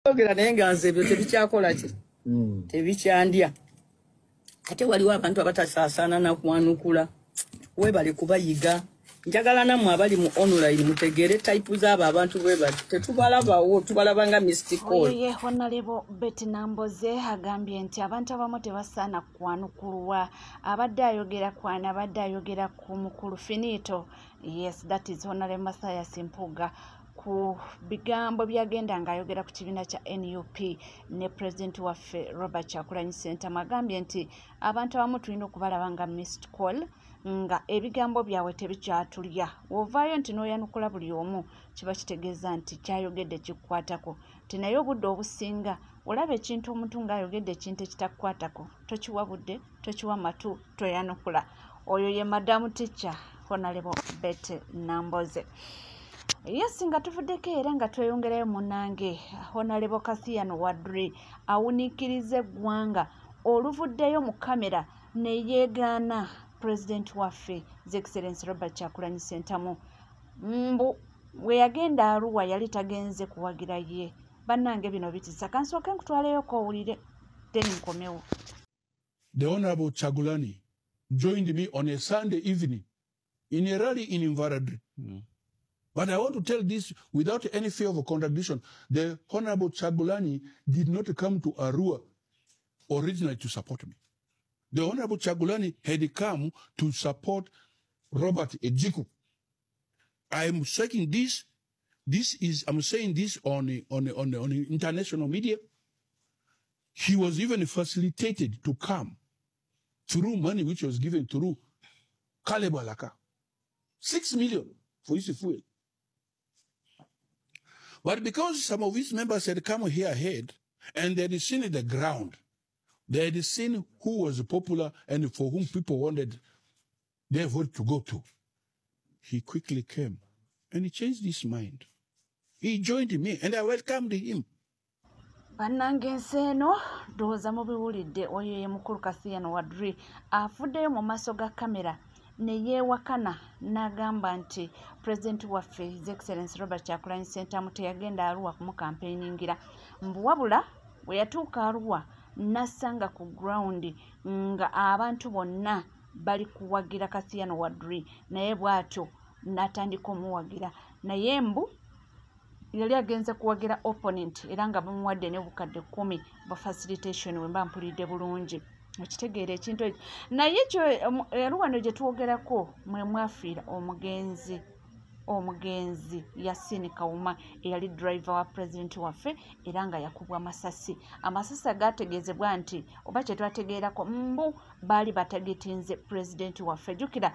Byogera, naye nga nze ebyo tebikyakola ki, tebikyandya. Ate waliwo abantu abatasaasaana nakwanukula. Webale kubayiga. Njagala nammwe abali mu online mutegeere type z'abo abantu bwe bati. Tetubalabawo, tubalaba nga missed call. Oyo ye Honorable Betty Namboze, agambye nti abantu abamu tebasaana kwanukulwa. Abadde ayogera kwana, abadde ayogera ku mukulu Finito. Yes, that is Honorable Mathias Mpuuga, ku bigambo byagenda ng'ayogera ku kibiina kya NUP ne pulezidenti waffe Robert Kyagulanyi Ssentamu. Agambye nti abantu abamu tulina okubalaba nga missed call, nga ebigambo byabwe tebikyatulya. Wovaayo nti n'oyanukula buli omu, kiba kitegeeza nti kyayogedde kikukwatako, ti naye obudde obusinga olaba ekintu, omuntu ng'ayogedde ekintu ekitakukwatako, tokiwa budde, tokiwa matu, toyanukula. Oyo ye Madamu Teacher Honorable Betty Namboze. Yes, nga tuvuddeko era nga tweyongerayo, munnange Honorable Kathiano Wadri awuniikiriza eggwanga oluvuddeyo mu kamera ne yeegaana pulezidenti waffe, His Excellence Robert Kyagulanyi Ssentamu, mbu bwe yagenda Arua yali tagenze kuwagira ye. Bannange, bino bitisa. Kansooke nkutwaleyoko owulire, then nkomewo. The Honorable Kyagulanyi joined me on a Sunday evening in a rally in Mbarara. But I want to tell this without any fear of a contradiction. The Honorable Kyagulanyi did not come to Arua originally to support me. The Honorable Kyagulanyi had come to support Robert Ejiku. I am saying this, I'm saying this on international media. He was even facilitated to come through money which was given through Caleb Alaka. 6 million for his fuel. But because some of his members had come here ahead and they had seen the ground, they had seen who was popular and for whom people wanted their vote to go to, he quickly came and he changed his mind. He joined me and I welcomed him. Bannange, ensi eno, ndowooza mubiwulidde. Oyo ye mukulu Kathiano Wadri, avuddeyo mu maaso ga kamera ne yeewakana n'agamba nti pulezidenti waffe, His Excellence Robert Kyagulanyi Ssentamu, teyagenda Arua kumukampeiningira, mbu wabula bwe yatuuka Arua n'asanga ku ground nga abantu bonna bali kuwagira Kathiano Wadri, naye bw'atyo n'atandika omuwagira, naye mbu yali agenze kuwagira opponent, era nga bamuwadde ne 10,000 ba facilitation. We mba mpulidde bulungi, okitegeera ekintu ekyo? Naye kyo era wano gye twogerako mwe mwafiira omugenzi Yasini Kawuma, eyali driver wa pulezidenti waffe, era nga yakubwa amasasi. Amasasi agategeezebwa nti, oba kye twategeerako, mbu baali batagetinze pulezidenti waffe. Jjukira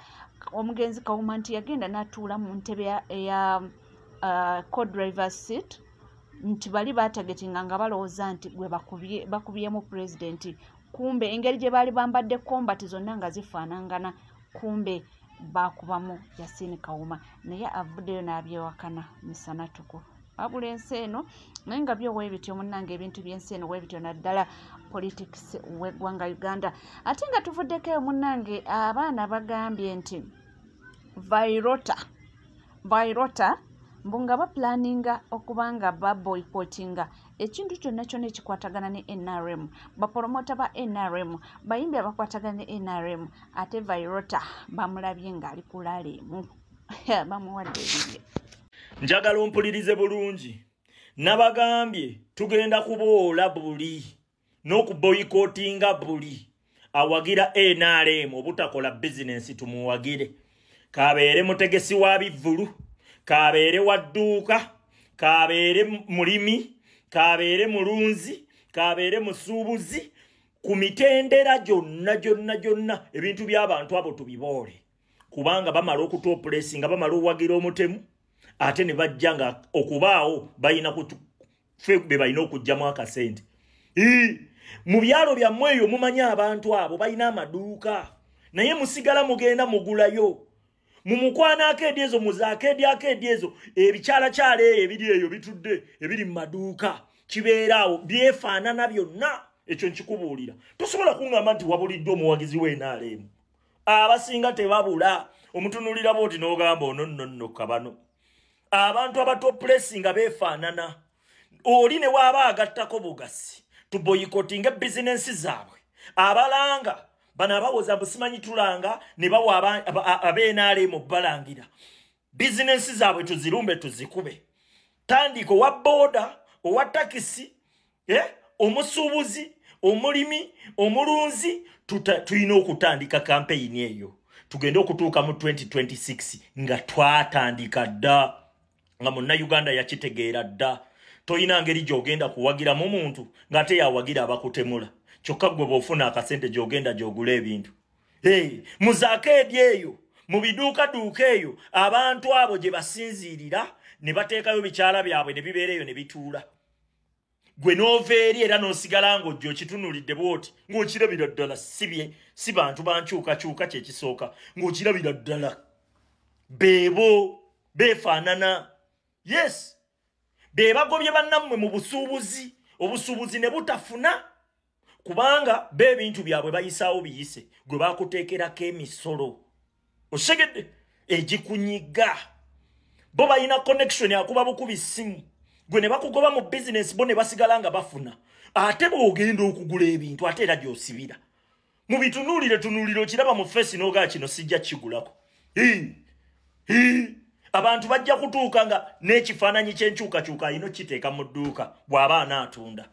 omugenzi Kawuma nti yagenda n'atuula mu ntebe eya co-driver seat, nti bali batagetinga nga balowooza nti gwe bakubyemu pulezidenti. Kumbe engeri gye baali bambadde combat zonna nga zifaanangana, kumbe bakubamu Yasini Kawuma. Naye avuddeyo n'abyewakana misana tuku. Wabula ensi eno, naye nga byo weebityo, munnange, ebintu by'ensi eno weebityo, naddala politics w'eggwanga Uganda. Ate nga tuvuddeko eyo, munnange, abaana bagambye nti Vyroota, Vyroota mbu nga baplaninga okuba nga baboycottinga ekintu kyonna kyonna ekikwatagana ne NRM, bapromota ba NRM, bayimbi abakwatagana ne NRM. Ate Vyroota bamulabye ng'ali kulaala emu, bamuwadde ebibye. Njagala ompulirize bulungi. Nabagambye tugenda kuboola buli n'okuboycottinga buli awagira NRM obutakola bizinensi. Tumuwagire, kabeere mutegesi wa bivvulu, kabeere wa dduuka, kabeere mulimi, kabeere mulunzi, kabeere musuubuzi, ku mitendera gyonna gyonna gyonna, ebintu by'abantu abo tubiboole, kubanga bamala okutuoppressinga, bamala owagira omutemu, ate ne bajja nga okubaawo balina ffe be balina okuggyamu akasente. Mu byalo byammwe eyo mumanyi abantu abo balina amaduuka, naye musigala mugenda mugulayo mu mukwano arcade ezo, mu arcade, arcade ezo, ebikyalakyala eyo ebiri eyo bitudde ebiri mu maduuka, kibeera awo byefaanana byonna. Ekyo nkikubuulira, tosobola kuŋŋamba nti wabuliddwa omuwagizi w'NRM. Abasinga tebabula. Omutunuulira bwoti n'ogamba, ono nno nno kabano. Abantu abatopressi nga beefaanana. Oli ne waaba agattako bugasi tuboyikotinge bizinensi zaabwe. Abalanga bano abawoza busimanyi tulanga ne bawa ab'NRM balangira bizinensi zaabwe tuzirumbe tuzikube. Tandika owa boda, owa takisi, omusuubuzi, omulimi, omulunzi, tulina okutandika kampeyini eyo. Tugende okutuuka mu 2026 nga twatandika dda, nga munnayuganda yakitegeera dda. Toyina ngeri gy'ogenda kuwagiramu muntu ng'ate yawagira abakutemula. Kyokka ggwe bw'ofuna akasente gy'ogenda gy'ogula ebintu. Mu zakeedi eyo, mu biduukaduuka eyo, abantu abo gye basinziirira ne bateekayo bikyala byabwe ne bibeera eyo ne bituula. Gwe n'ova eri era n'osigala ng'ojja okitunuulidde bw'oti ng'okirabira ddala si bantu bankyukakyuka kyekisooka, ng'okirabira ddala beebo beefaanana. Yes, be bagobye bannammwe mu busuubuzi, obusuubuzi ne butafuna kubanga b'ebintu byabwe bayisaawo biyise, gwe bakuteekerako emisolo osegedde egikunyiga. Bo balina connection akuba bukubi ssimu, gwe ne bakugoba mu bizinensi, bo ne basigala nga bafuna. Ate bw'ogenda okugula ebintu ate era gy'osibira. Mu bitunuulire tunuulire okiraba mu feesi n'ogaa kino sijja kigulako. Abantu bajja kutuuka nga n'ekifaananyi ky'enkyukakyuka alina okukiteeka mu dduuka bw'aba anaatunda.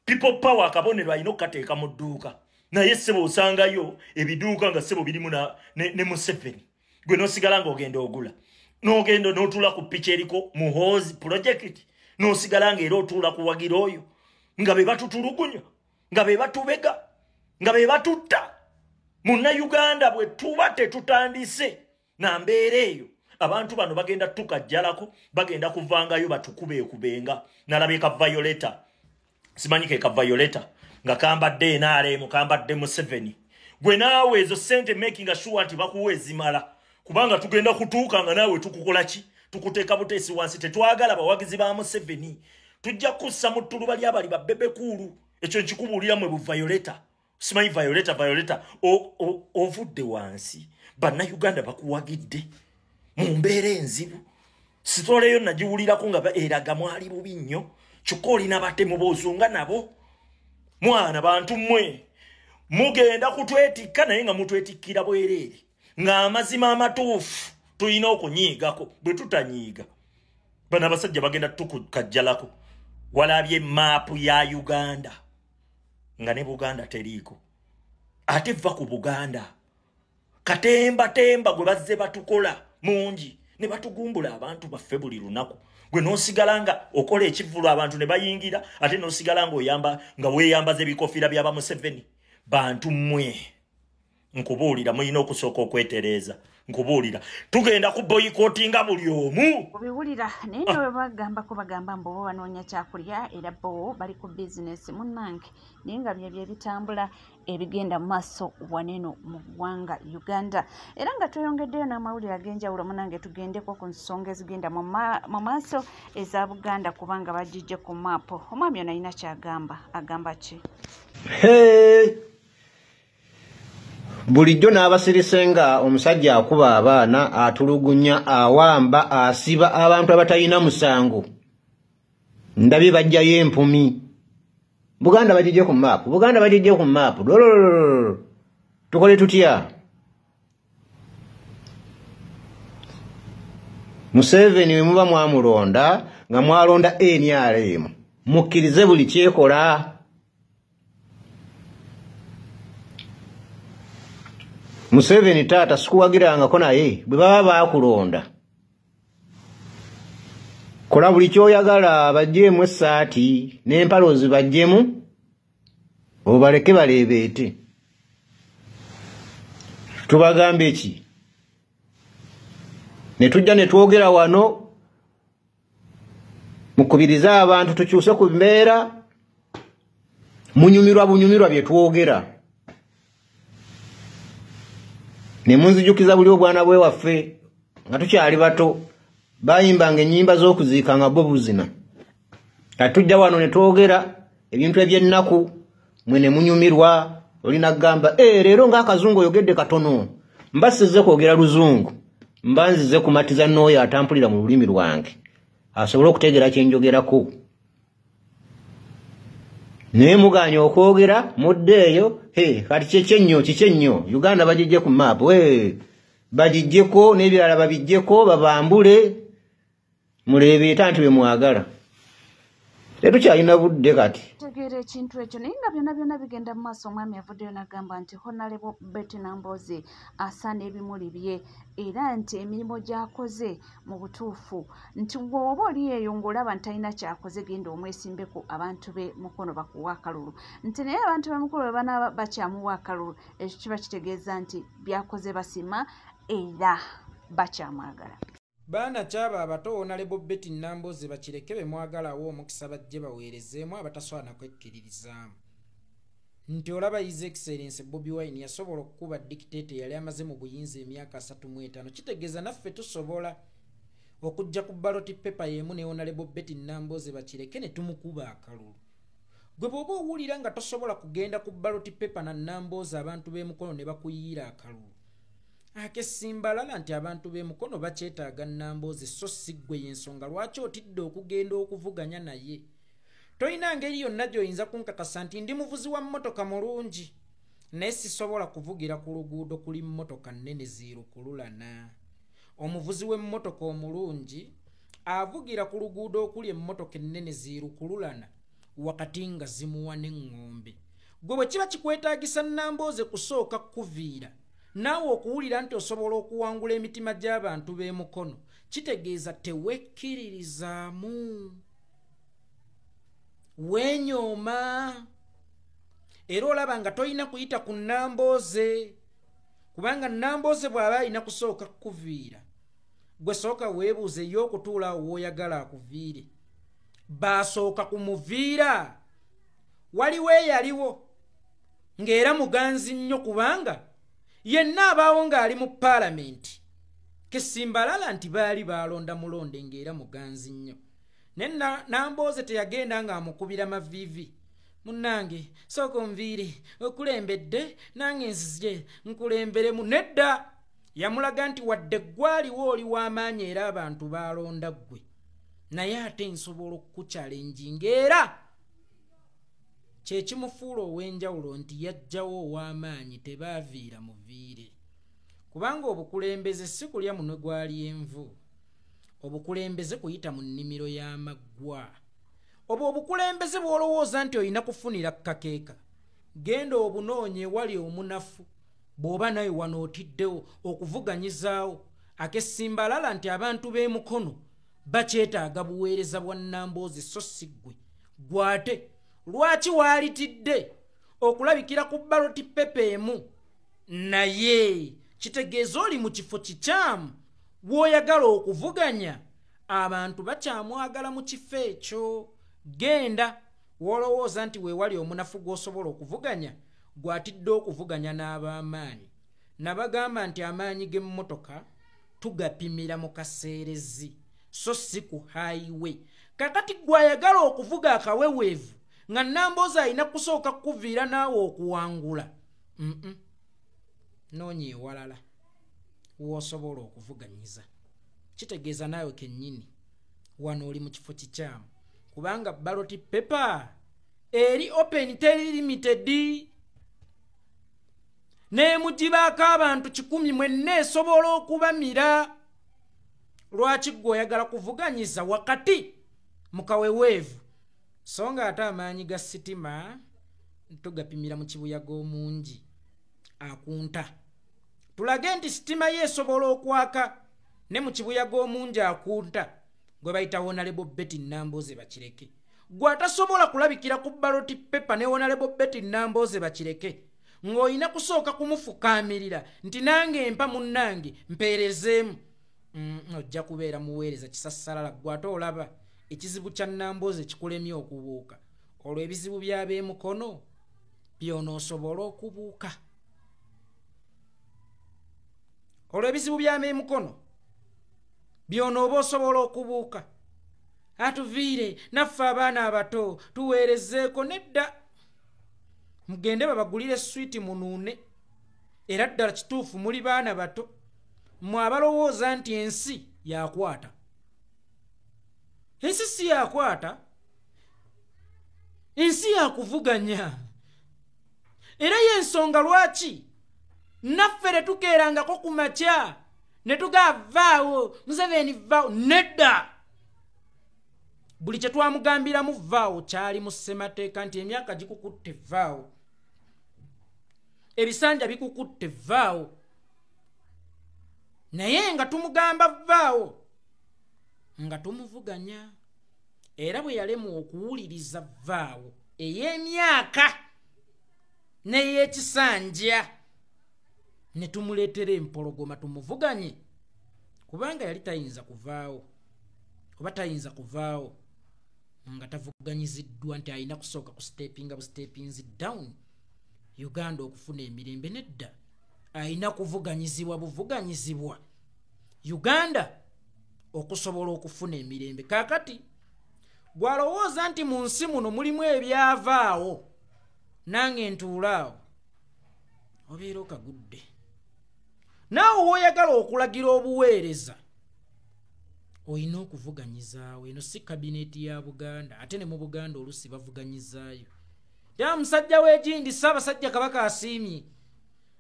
People power akabonero alina okukateeka mu dduuka. Naye ssebo osangayo ebiduuka nga ssebo birimu ne Museveni. Gwe n'osigala ng'ogenda ogula. N'ogenda n'otuula ku piki eriko Muhoozi project, n'osigala ng'era otuula kuwagira oyo nga be batutulugunya, nga be batubega, nga be batutta. Munnayuganda bwe tuba tetutandise na mbeera eyo, abantu bano bagenda tukajjalako, bagenda kuvangayo batukubeekubenga. Nalabye ka Violeta, simanyi ke ka Violeta nga kambadde NRM, kambadde Museveni. Gwe naawe ezo ssente making sure nti bakuwa ezimala, kubanga tugenda kutuuka nga naawe tukukola ki? Tukuteeka buteesi wansi. Tetwagala bawagizi ba Museveni, tujja kussa mu ttuluba ly'abali ba Bebe Cool. Ekyo nkikubuulira mmwe bu Violeta, simanyi Violeta, Violeta ovudde wansi, bannayuganda bakuwagidde mu mbeera enzibu. Sitoleyo nagiwulirako nga eraga mwali bubi nnyo, kyokka olina batemu b'ozunga nabo. Mwana bantu mmwe mugenda kutwetikka, naye nga mutwetikkira bwereere, ng'amazima amatuufu tulina okunyiigako. Bwe tutanyiiga bano abasajja bagenda tukukajjalako. Walabye maapu ya Uganda nga ne Buganda teriiko, ate vva ku Buganda. Katembatemba gwe bazze batukola mungi ne batugumbula abantu baffe buli lunaku. Gwe n'osigala nga okola ekivvulu abantu ne bayingira, ate n'osigala ng'oyamba nga weeyambaza ebikofiira by'aba Museveni. Bantu mmwe nkubuulira mulina okusooka okwetereeza. Nkubuulira tugenda ku boyikotinga buli omu. Obiwulira naye ne bwe bagambako bagamba mbu bo banoonya kyakulya era bo bali ku bizinesi munnange, naye nga byebyo ebitambula ebigenda mu maaso waneno mu ggwanga Uganda. Era nga tweyongeddeyo n'amawulire ag'enjawulo munnange, tugendeko ku nsonga ezigenda mu maaso eza Buganda kubanga bagijje ku maapu. Omwami ono alina ky'agamba, agamba ki? Bulijjo n'abasirise nga omusajja akuba abaana, atulugunya, awamba, asiba abantu abatalina musango. Ndabye bajjayo empumi. Buganda bagijje ku maapu, Buganda bagijje ku maapu. Tukole tutya? Museveni we muba mwamulonda nga mwalonda NRM, mukkirize buli kyekola. Museveni taata sikuwagirangako naye bwe baba baakulonda kola buli ky'oyagala, baggyemu essaati n'empale ozibaggyemu obaleke baleebeete. Tubagambe ki? Ne tujja ne twogera wano mukubirize abantu tukyuse ku mbeera, munyumirwa bunyumirwa bye twogera. Ne munzijukiza buli obwana bwe waffe nga tukyali bato bayimbanga ennyimba z'okuziika nga bo buzina. Kati tujja wano ne twogera ebintu eby'ennaku mwe ne munyumirwa. Olina kugamba leero ng'akazungu oyogedde katono, mba sizze kwogera luzungu, mba nzize kumatiza n'oyo atampulira mu lulimi lwange. asobole okutegeera kye njogerako. Naye mugaanye okwogera muddeeyo, kati kyekye kiki ennyo Uganda bagijje ku map, bagijjeko n'ebirala babijjeko, babambule muleebeeta nti bwe mwagala. Tetukyalina budde kati. Tegeera ekintu ekyo naye nga byonna byonna bigenda mu maaso. Omwami avuddeyo n'agamba nti Honorable Betty Nambooze asaana ebimuli bye era nti emirimu gy'akoze mu butuufu nti bw'oba oli eyo ng'olaba nti talina ky'akoze genda omwesimbeko abantu be Mukono bakuwa akalulu, nti naye abantu be Mukono bwe banaaba bakyamuwa akalulu ekyo kiba kitegeeza nti by'akoze basima era bakyamwagala. Baana kyaba abato Honorable Betty Nambooze bakireke be mwagalawo omukisa bajje baweerezeemu abatasobola kwekkiririzaamu. Nti olaba His Excellency Bobi Wine yasobola okukuba dictator yali amaze mu buyinza emyaka 35, kitegeeza naffe tusobola okujja ku ballot paper y'emu ne Honorable Betty Nambooze bakireke ne tumukuba akalulu. Gwe bw'oba owulira nga tosobola kugenda ku ballot paper na Nambooze abantu b'e Mukono ne bakuyiira akalulu, akesimbalala nti abantu b'e Mukono bakyetaaga Nambooze, so si ggwe y'ensonga lwaki otidde okugenda okuvuganya naye. Toyina ngeri yonna gy'oyinza kunkakasa nti ndi muvuzi wa mmotoka mulungi, naye sisobola kuvugira ku luguudo kuli mmotoka nnene zirukululana. Omuvuzi w'emmotoka omulungi avugira ku luguudo okuli emmotoka ennene zirukululana wakati nga zimuwa n'eŋŋombe. Gwe bwe kiba kikwetaagisa Nambooze kusooka kuviira naawe okuwulira nti osobola okuwangula emitima gy'abantu b'e Mukono, kitegeeza tewekkiririzaamu, weenyooma, era olaba nga toyina kuyita ku Nambooze, kubanga Nambooze bw'aba alina kusooka kukuviira, gwe sooka weebuuze ye okutuula awo w'oyagala akuviire. Baasooka kumuviira, waliwo eyaliwo ng'era muganzi nnyo kubanga yenna abaawo ng'ali mu paalamenti, kesimbalala nti baali baalonda mulonde ng'era muganzi nnyo. Naye Nambooze teyagenda ng'amukubira maviivi, munnange sooka onviire okulembedde nange nzije nkulemberemu. Nedda, yamulaga nti wadde gwaliwo oli w'amaanyi era abantu baalonda ggwe, naye ate nsobola okukukyalenjinga. Era kyekimufuula ow'enjawulo nti yajjawo ow'amaanyi tebaaviira muviire, kubanga obukulembeze si kulya munwe gwali envu, obukulembeze kuyita mu nnimiro y'amaggwa. Obwo obukulembeze bw'olowooza nti olina kufunira kakeeka, genda obunoonye ewali omunafu, bw'oba naye wano otiddewo okuvuganyizaawo. Akesimbalala nti abantu b'e Mukono bakyetaaga buweereza bwa Nambooze so si ggwe. Gwate lwaki waalitidde okulabikira ku ballot paper emu, naye kitegeeza oli mu kifo kikyamu w'oyagala okuvuganya, abantu bakyamwagala mu kifo ekyo. Genda w'olowooza nti weewali omunafu gw'osobola okuvuganya, gw'atidde okuvuganya n'ab'amaanyi. Nabagamba nti amaanyi g'emmotoka tugapimira mu kaseerezi so si ku highway. Kakati gw'ayagala okuvuga akaweweevu nga Nambooze alina kusooka kukuviira naawe okuwangula, noonya ewalala w'osobola okuvuganyiza. Kitegeeza naawe kennyini wano oli mu kifo kikyamu, kubanga ballot paper eri open, teri limited, n'emugibaako abantu 100 mwenna esobola okubamira. Lwaki ggwe oyagala kuvuganyiza wakati mu kaweweevu, so nga ate amaanyi ga sitima tugapimira mu kibuyaga omungi akunta. Tulage nti sitima ye esobola okwaka ne mu kibuyaga omungi akunta, gwe bayita Honorable Betty Nambooze bakireke. Gwe atasobola kulabikira ku ballot paper ne Honorable Betty Nambooze bakireke, ng'olina kusooka kumufukaamirira nti nange mpa munnange mpeerezeemu, ojja kubeera muweereza kisassalala. Gwe ate olaba ekizibu kya Nambooze kikulemye okubuuka, olwo ebizibu by'ab'e Mukono by'onoosobola okubuuka. Olwo ebizibu by'ab'e Mukono by'onooba osobola okubuuka. Atuviire naffe abaana abato tuweerezeeko. Nedda, mugende babagulire swiiti munuune. Era ddala kituufu muli baana bato mmwe abalowooza nti ensi yakwata. Ensi si yakwata, ensi yakuvuganya. Era y'ensonga lwaki naffe tetukeerangako ku makya ne tugavaawo Museveni vaawo. Nedda, buli kye twamugambiramu vaawo kyali mu ssemateeka nti emyaka gikukutte vaawo, ebisanja bikukutte vaawo. Naye nga tumugamba vaawo nga tumuvuganya. Era bwe yalemwa okuwuliriza vaawo ey'emyaka n'ey'ekisanja ne tumuleetera empologoma tumuvuganye, kubanga yali tayinza kuvaawo oba tayinza kuvaawo nga tavuganyiziddwa nti alina kusooka ku stepinga bu stepinzi down Uganda okufuna emirembe. Nedda, alina kuvuganyizibwa buvuganyizibwa Uganda okusobola okufuna emirembe. Kaakati gwalowooza nti mu nsi muno mulimu ebyavaawo nange ntuulaawo, obeera okagudde. Naawe w'oyagala okulagira obuweereza olina okuvuganyizaawo. Eno si kabineeti ya Buganda, ate ne mu Buganda oluusi bavuganyizaayo. Ya musajja w'egindi Ssaabasajja Kabaka asiimye,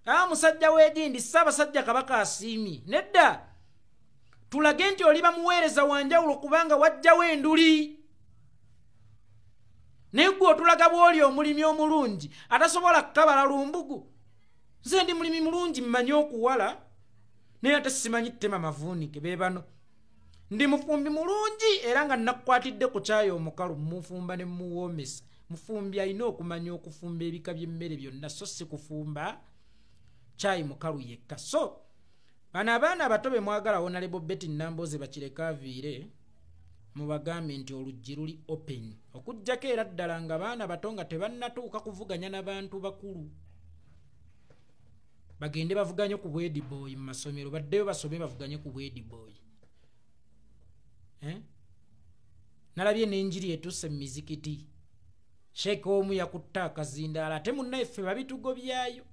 a musajja w'egindi Ssaabasajja Kabaka asiimye. Nedda, tulage nti oliba muweereza wa njawulo kubanga wajjawo enduli. Naye ggwe otulaga bw'oli omulimi omulungi atasobola kukabala lumbugu. Nze ndi mulimi mulungi, mmanyi okuwala naye ate simanyi ttema mavuunike be bano. Ndi mufumbi mulungi era nga nakukwatidde ku kyayi omukalu mufumba ne muwoomesa. Mufumbi alina okumanya okufumba ebika by'emmere byonna, so si kufumba kyayi mukalu yekka. So bano abaana abato be mwagala Honorable Betty Nambooze bakireka aviire, mubagambe nti oluggi luli open okuggyako era ddala nga baana bato nga tebannatuuka kuvuganya n'abantu bakulu. Bagende bavuganye ku bwediboyi mu masomero, baddeyo basome bavuganye ku bwediboyi. Nalabye n'enjiri etuuse mu mizikiti, sheeka omu yakutte akazindaala ate munnaffe babitugobyayo,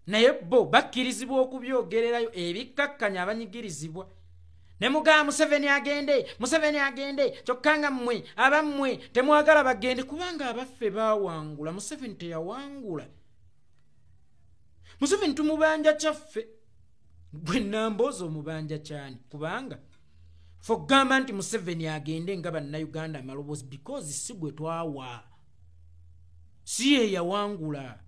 naye bo bakkirizibwa okubyogererayo ebikkakkanya abanyigirizibwa. Ne mugamba Museveni agende, Museveni agende, kyokka nga mmwe abammwe temwagala bagende kubanga abaffe baawangula. Museveni teyawangula. Museveni tumubanja kyaffe, gwe Nambooze omubanja kyani? Kubanga ffe okugamba nti Museveni agende nga bannayuganda amaloboozi because si gwe twawa, si ye yawangula.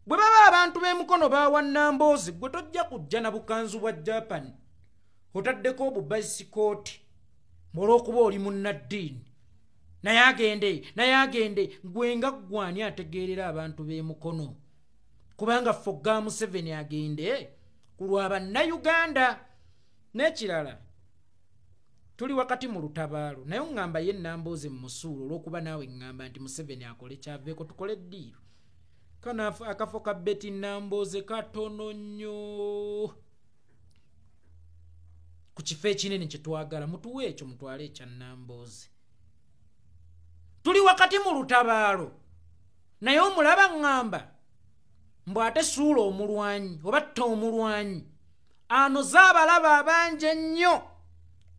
Bwe baba abantu b'emukono baawa Nambooze, gwe tojja kujja na bukanzu bwa Japan otaddeko obubaisikooti olw'okuba oli munnaddiini naye agende, naye agende. Gwe nga ggwani ategeerera abantu b'emukono? Kubanga ffe okugamba Museveni agende ku lwa bannayuganda. N'ekirala, tuli wakati mu lutabaalo, naye oŋŋamba ye Nambooze mu musuulo olw'okuba naawe ŋŋamba nti Museveni akole kyaveeko tukole eddiiro. Kano akafo ka Betty Nambooze katono nnyo ku kifo ekinene kye twagala. Mutuwe ekyo, mutwale ekya Nambooze. Tuli wakati mu lutabaalo, naye omulaba ŋŋamba mbw ate suula omulwanyi oba tta omulwanyi anoze abalaba abangi ennyo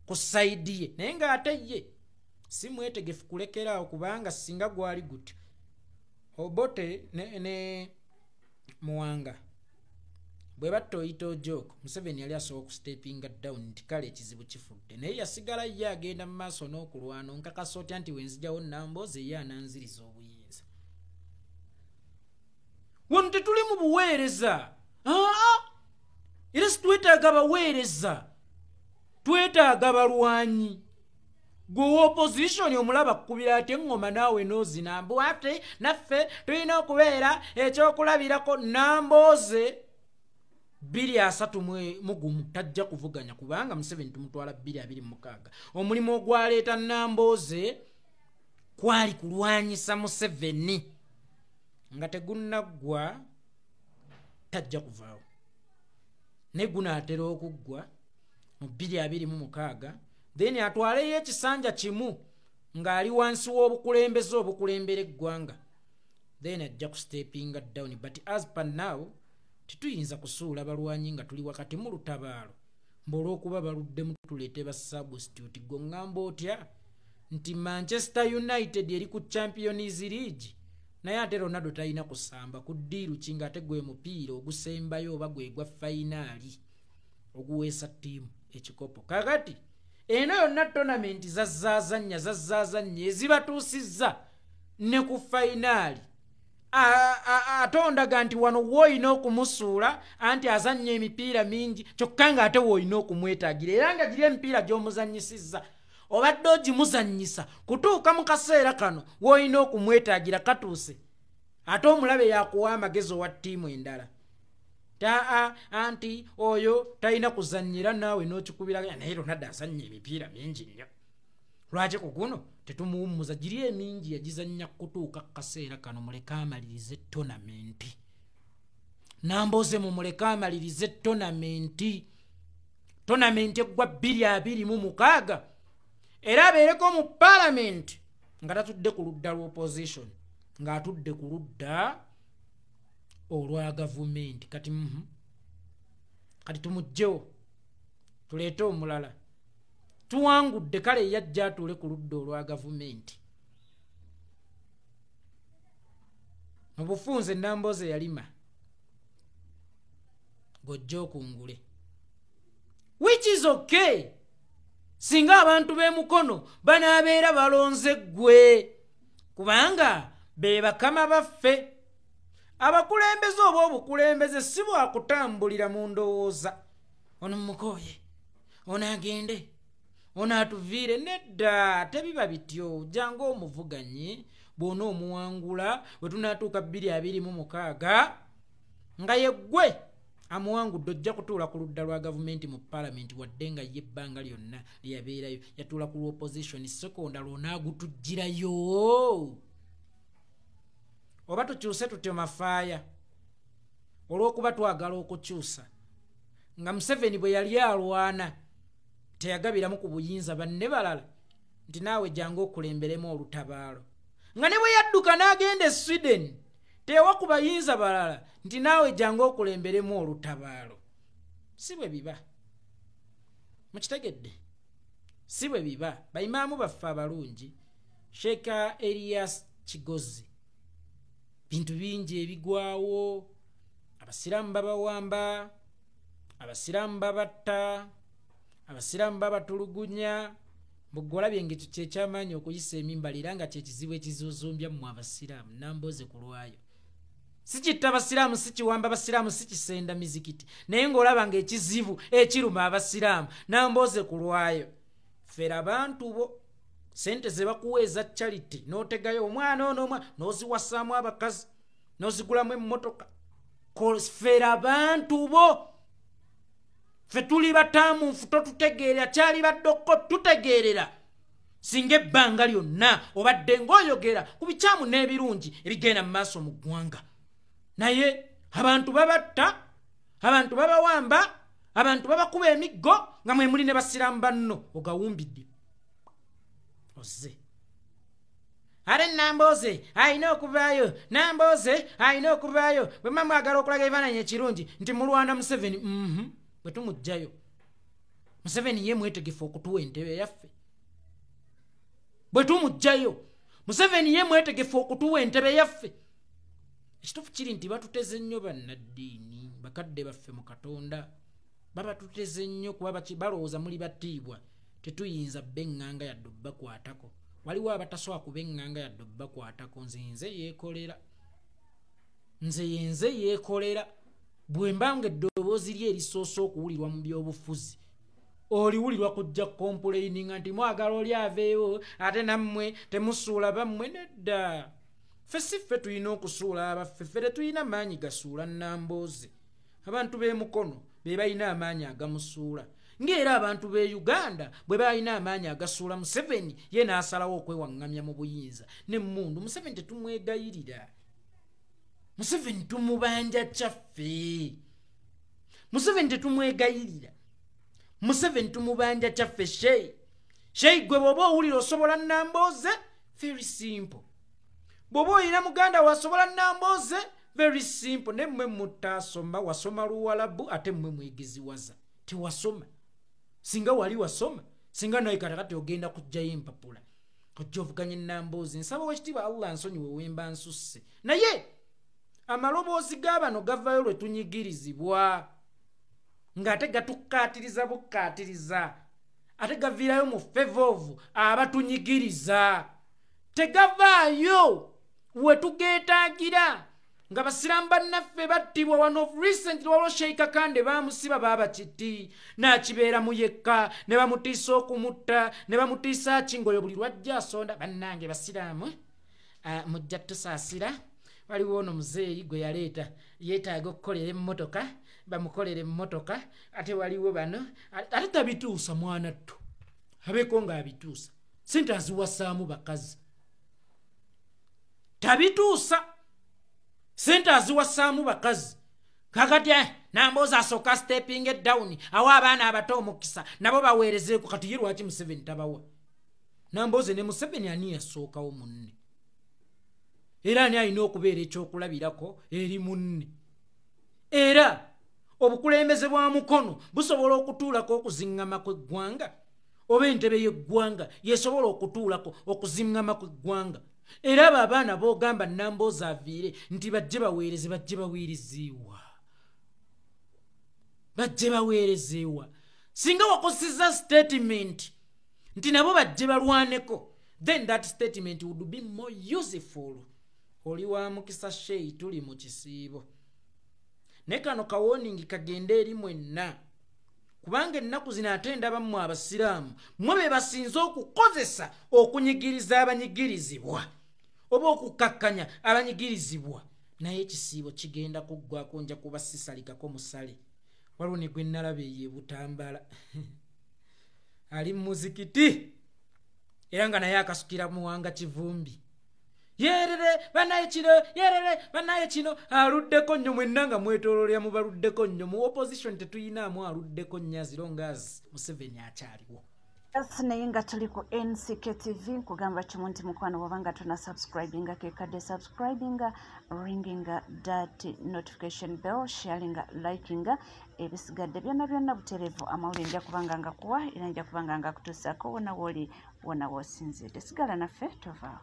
ku sayidi ye, naye ng'ate ye si mwetegefu kulekeraawo kubanga singa gwali gutyo Obote ne Muwanga bwe batta Oyita Ojok, Museveni yali asobola okustepinga down nti kale ekizibu kifudde, naye yasigala ye agenda mu maaso n'okulwana. Onkakasa otya nti wenzigyawo Nambooze ye ananziriza obuyinza? Wano tetuli mu buweereza, aa era situwetaaga baweereza, twetaaga balwanyi. Gwe wa opposition omulaba kkubira ate eŋŋoma naawe n'ozina mbu ate naffe tulina okubeera ekyokulabirako. Nambooze 2031 tajja kuvuganya kubanga Museveni tumutwala 2026. Omulimu ogwaleeta Nambooze kwali kulwanyisa Museveni nga tegunnaggwa, tajja kuvaawo, naye gunaatera okuggwa mu 2026, then atwaleyo ekisanja kimu ng'ali wansi w'obukulembeze obukulembera eggwanga, then ajja kustepinga down. But as per now tetuyinza kusuula balwanyi nga tuli wakati mu lutabaalo. Mbolwokuba baluddemu tuleete ba substitute. Gwe ŋŋamba otya nti Manchester United eri ku Champions League, naye ate Ronaldo talina kusamba ku ddiiru ki, ng'ate gwe mupiira ogusembayo oba gwe gwa fayinaali oguweesa ttiimu ekikopo. Kakati eno yonna tournament zazzaazannya ezibatuusizza ne ku fayinaali. Atondaga nti wano w'olina okumusuula anti azannya emipiira mingi, kyokka ng'ate w'olina okumwetaagira, era nga giri emipiira gy'omuzannyisizza obadde ogimuzannyisa kutuuka mu kaseera kano w'olina okumwetaagira katuuse, ate omulabe yakuwa amagezi owa ttiimu endala taa anti oyo talina kuzannyira naawe n'okikubira, naye Ronaldo azannya emipiira mingi nnyo, lwaki ku guno tetumuwummuza? Giri emingi yagizannya kutuuka kaseera kano, muleke amalirize tonamenti. Namboze mumuleke amalirize tonamenti. Tonamenti eggwa 2026 era abeereko mu paalamenti nga tatudde ku ludda lw'opposition, ng'atudde ku ludda olwa gavumenti. Kati kati tumuggyewo tuleete omulala. Tuwangudde, kale yajja atuule ku ludda olwa gavumenti. Mu bufunze Namboze yalima gojja okungule, which is okay singa abantu b'emukono banaabeera balonze ggwe, kubanga be bakama baffe. Abakulembeze oba obukulembeze si bwakutambulira mu ndowooza ono mukooye, ono agende, ono atuviire. Nedda, tebiba bityo. Jangu omuvuganye, bw'ona omuwangula, bwe tunaatuuka 2026 nga yeggwe amuwangudde, ojja kutuula ku ludda lwa gavumenti mu paalamenti, wadde nga ye ebbanga lyonna lyeyabeerayo yatuula ku lw'opposition. Sekonda lwonaagutugirayo oba tukyuse tutyo mafaaya, olw'okuba twagala okukyusa. Nga Museveni bwe yali alwana teyagabiramu ku buyinza banne balala nti naawe jangu okulemberemu olutabaalo, nga ne bwe yadduka n'agenda e Sweden teyawa ku bayinza balala nti naawe jangu okulemberemu olutabaalo. Si bwe biba, mukitegedde? Si bwe biba. Bayimaamu baffe abalungi, Sheikh Elias Kigozi, bintu bingi ebigwawo, abasiraamu babawamba, abasiraamu babatta, abasiraamu babatulugunya. Mugolabye ng'ekyo kyekyamaanyi okuyisa emimbali, era nga kyekizibu ekizuuzumbya mmwe abasiraamu. Namboze ku lwayo sikitta abasiraamu, sikiwamba abasiraamu, sikisenda mizikiti, naye ng'olaba ng'ekizibu ekiruma abasiraamu. Namboze ku lwayo fera abantu bo, sente ze bakuwa eza charity n'otegayo omwana ono omwana n'oziwasaamu abakazi n'ozigulamu emmotoka. Fera abantu bo, ffe tuli bataamuufu, totutegeerera, kyali baddokko tutegeerera singa ebbanga lyonna obadde ng'oyogera ku bikyamu n'ebirungi ebigenda mu maaso mu ggwanga. Naye abantu babatta, abantu babawamba, abantu babakuba emiggo nga mwe muli ne basiraamu banno, ogawumbidde ozze. Ate Namboze alina okuvaayo, Namboze alina okuvaayo. Bwe mba mwagala okulaga ebifaananyi ekirungi nti mulwana Museveni, bwe tumuggyayo Museveni ye mwetegefu okutuwa entebe yaffe. Bwe tumuggyayo Museveni ye mwetegefu okutuwa entebe yaffe. Ekituufu kiri nti batuteze nnyo bannaddiini, bakadde baffe mu Katonda babatuteze nnyo, kuba balowooza muli batiibwa, tetuyinza b'eŋŋanga yadde obbakwatako. Waliwo abatasobola kuba eŋŋanga yadde obbakwatako. Nze nze yeekolera, nze yenze yeekolera. Bwe mba nga eddoboozi lye erisoose okuwulirwa mu byobufuzi, oliwulirwa kujja complaininga nti mwagala oli aveewo, ate nammwe temusuula bammwe. Nedda, ffe si ffe tulina okusuula abaffe, ffe tetulina maanyi gasuula Namboze. Abantu b'emukono be balina amaanyi agamusuula, ng'era abantu b'e Uganda bwe balina amaanyi agasuula Museveni, ye n'asalawo okwewaŋŋamya mu buyinza n'emmundu. Museveni tetumwegayirira, Museveni tumubanja kyaffe. Museveni tetumwegayirira, Museveni tumubanja kyaffe. Sheyi gwe bw'oba owulira osobola Namboze, very simple. Bw'oba oyina muganda wasobola Namboze, very simple. Ne mmwe mutaasoma, wasoma Luwalabu, ate mmwe mwegeziwaza tewasoma. Singa wali wasoma, singa nawe katakati ogenda kujjayo empapula ojja ovuganye Nambooze. Nsaba owekitiibwa Allah nsonyiwe wemba nsusse, naye amaloboozi g'abano gavayo lwe tunyigirizibwa, ng'ate gatukkaatiriza bukkaatiriza, ate gaviirayo mu favor abatunyigiriza. Tegavaayo we tugeetaagira nga basiraamu bannaffe battibwa. One of recently waliwo Sheikh Kakande baamusiba baaba kiti n'akibeeramu yekka, ne bamutiisa okumutta, ne bamutiisa ki ng'oyo buli lwajja asonda. Bannange basiraamu, mujja tusaasira, waliwo ono muzeeyi gwe yaleeta yeetaaga okukolera emmotoka, bamukolera emmotoka, ate waliwo bano ate tabituusa. Mwana ttu abeeko ng'abituusa, sente aziwasaamu bakazi, tabituusa, sente aziwasaamu bakazi. Kakati Nambooze asooka stepping down, awa abaana abato omukisa nabo baweerezeeko. Kati ye lwaki Museveni tabawa? Nambooze ne Museveni ani yasookawo munne? Era ani alina okubeera ekyokulabirako eri munne? Era obukulembeze bwa mukono busobola okutuulako okuziŋŋama kw'eggwanga, oba entebe y'eggwanga yesobola okutuulako okuziŋŋama kw'eggwanga? Era abo abaana boogamba Nambooze aviire nti bajje baweereze, bajje baweerezeewa? Bajje baweerezeewa? Singa wakozesa statement nti nabo bajje balwaneko, then that statement would be more useful. Oli wa mukisa sheyi, tuli mu kisiibo, naye kano ka warning kagende eri mwenna, kubanga ennaku zino ate ndaba mmwe abasiraamu mmwe be basinze okukozesa okunyigiriza abanyigirizibwa oba okukakkanya abanyigirizibwa. Naye ekisiibo kigenda kuggwako, nja kuba sisalikako musale. Waliwo ne gwe nalaba eyo ebutambala ali mu muzikiti, era nga naye akasukira Muwanga Kivumbi, yerere banaye kino, yerere banaye kino, aluddeko nnyo. Mwenna nga mwetoololera mubaluddeko nnyo. Mu opposition tetuyinaamu aluddeko nnyo as long as Museveni akyaliwo. Yes, naye nga tuli ku NCK TV, nkugamba kimu nti mukwano, bw'oba nga tona subscribinga, kekadde subscribinga, ringinga that notification bell, sharinga, likinga, ebisigadde byonna byonna butereevu. Amawulire nja kubanga nga kuwa era nja kubanga nga kutuusaako wona wooli, wona woosinzidde. Sigala naffe, tovaawo.